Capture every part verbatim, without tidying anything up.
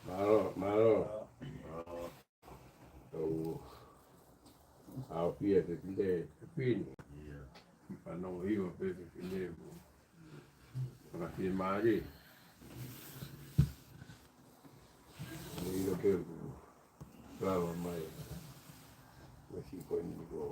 Mālō, mālō. ʻOku ʻaofia e fefine, fefine. ʻIo. Fanongo hiva pē fefine. Fakafiemālie. Ni lo ke lava mai. Masi ko ni ko.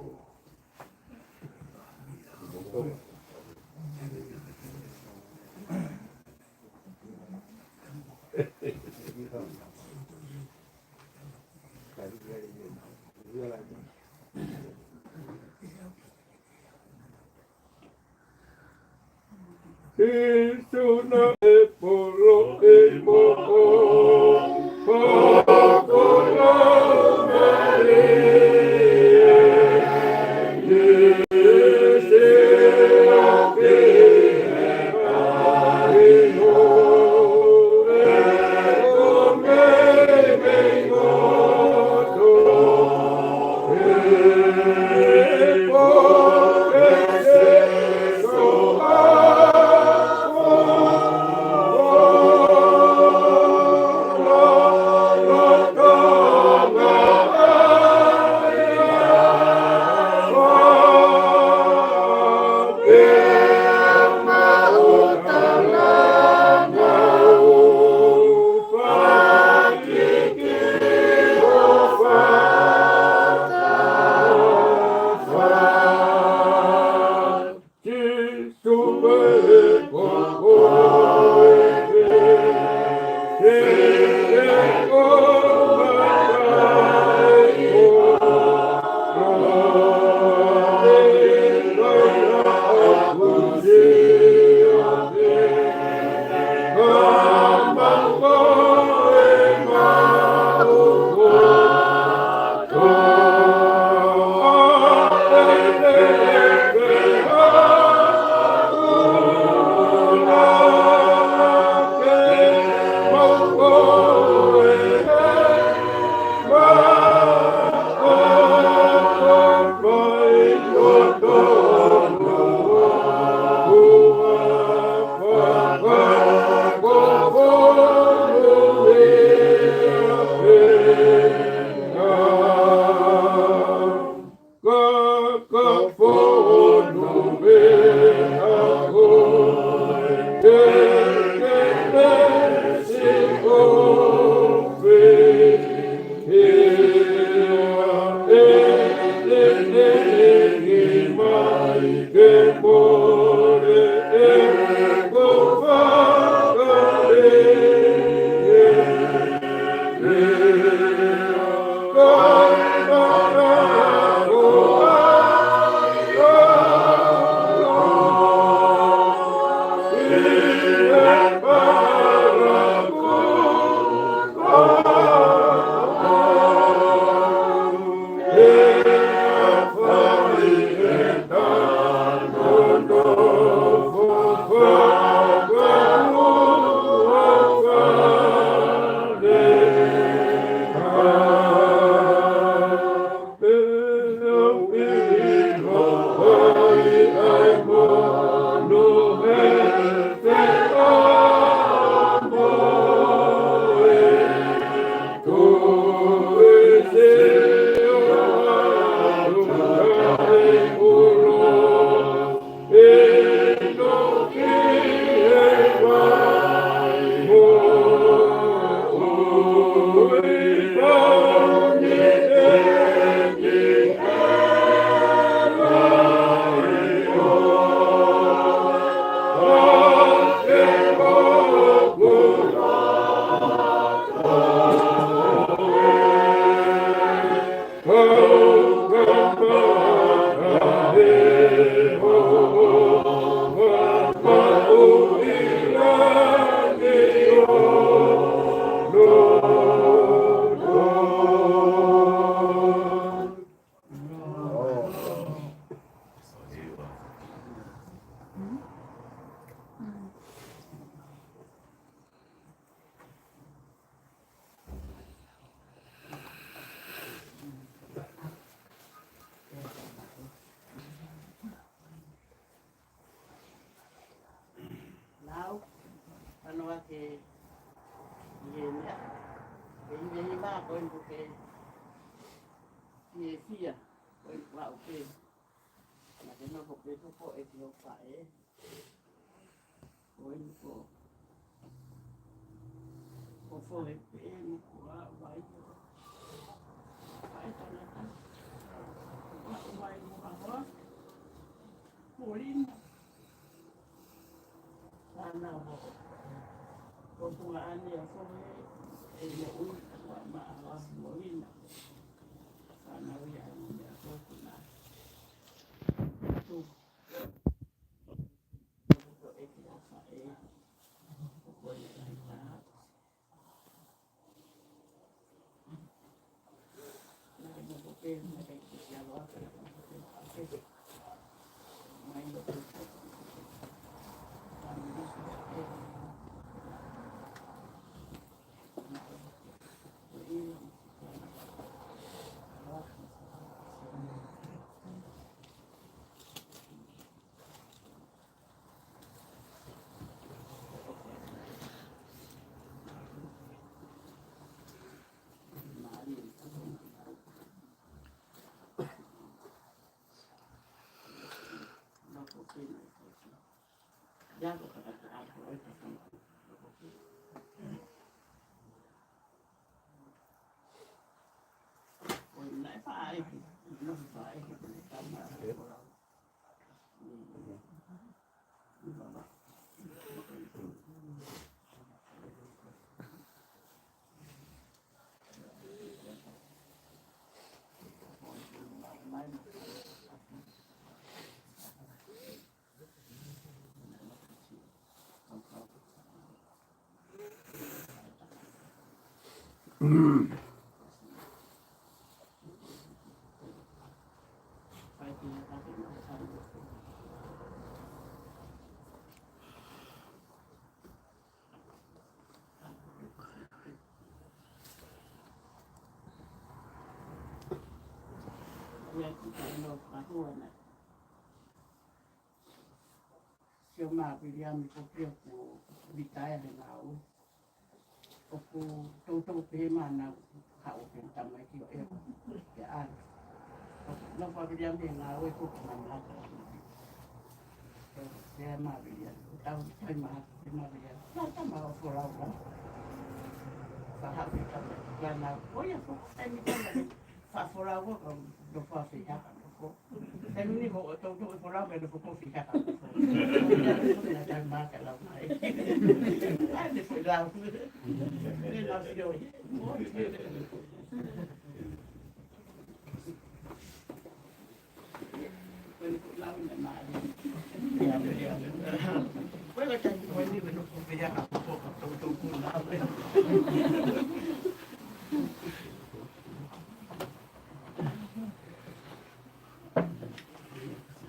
ʻi he meʻa, ʻi he meʻa ko eni ko ke fiefia, ko eni kuo aʻu pē. Naʻe nofo pē ko ē ki ho faʻē. Ko eni ko, ko Fohe pē eni ko ā vai ko. Vai tangata. Ko ā vai mo ā hoa. Ko Lina. Ana mo. Ko Tuʻa ʻAne ʻa Fohe, ʻe moʻui, ko ā maʻa ʻa Molina. Ana ui ʻa Molina ko Kuna. Tu. Ko e ki a fa e. Ko e ki a fa e. Sio ma Viliami ko pia ko Vitaia he ngāue. ʻOku toutou pehē mai ʻa e haʻu ʻo pehē tamaiki ʻo e. Ke ʻai. Nofo ʻa Viliami he ngāue ko ki Manahaka. Pehē mai Viliami. Tau, tau ma, pehē mai Viliami. Nā tama ʻo folau la. Ka haʻu ki tama. Ka nā, ko ia ko, e mi tama. Fa folau ko, ka nofo ʻa Viliami, nofo. Taimi ni ko e toutou e folau ke nofo ko Viliami. Nā tama ke lau mai. ʻAi, ne folau. Ne lau sio.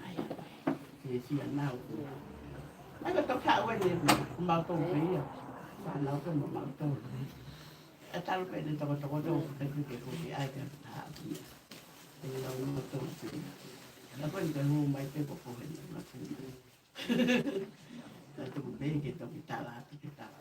Ai, ai, ai. Ke sia nau. Ai, ka toka ʻo eni, mautolu pē ia. Fānau pē mo mautolu pē. ʻE talu pē ʻene tokotoko tau, ke kuke kuke ai ke taha pē ia. ʻE lau mautolu pē ia. Ka ko eni ke hū mai pē ko ko heni, mautolu pē. Ka tuku pē ke toki tala atu ke tala.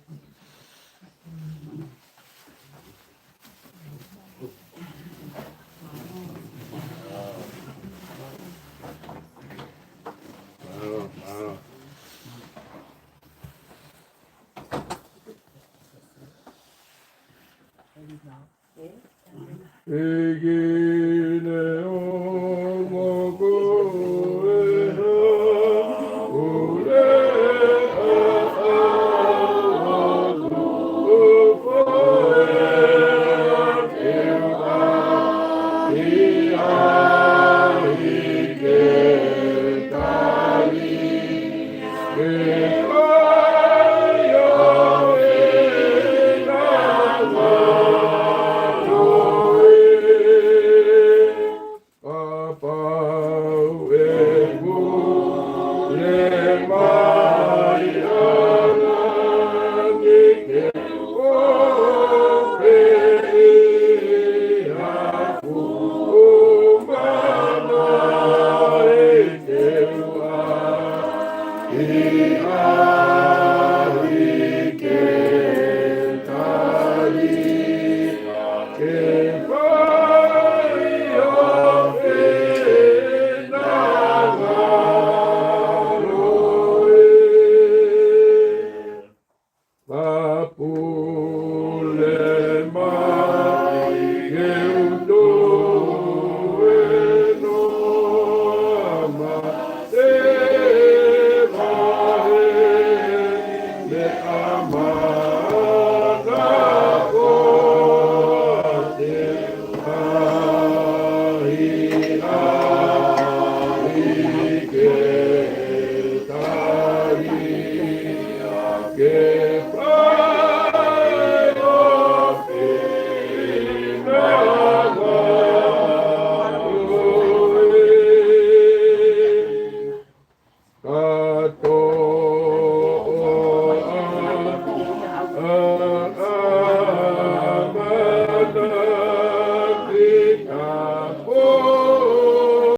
ʻEiki ne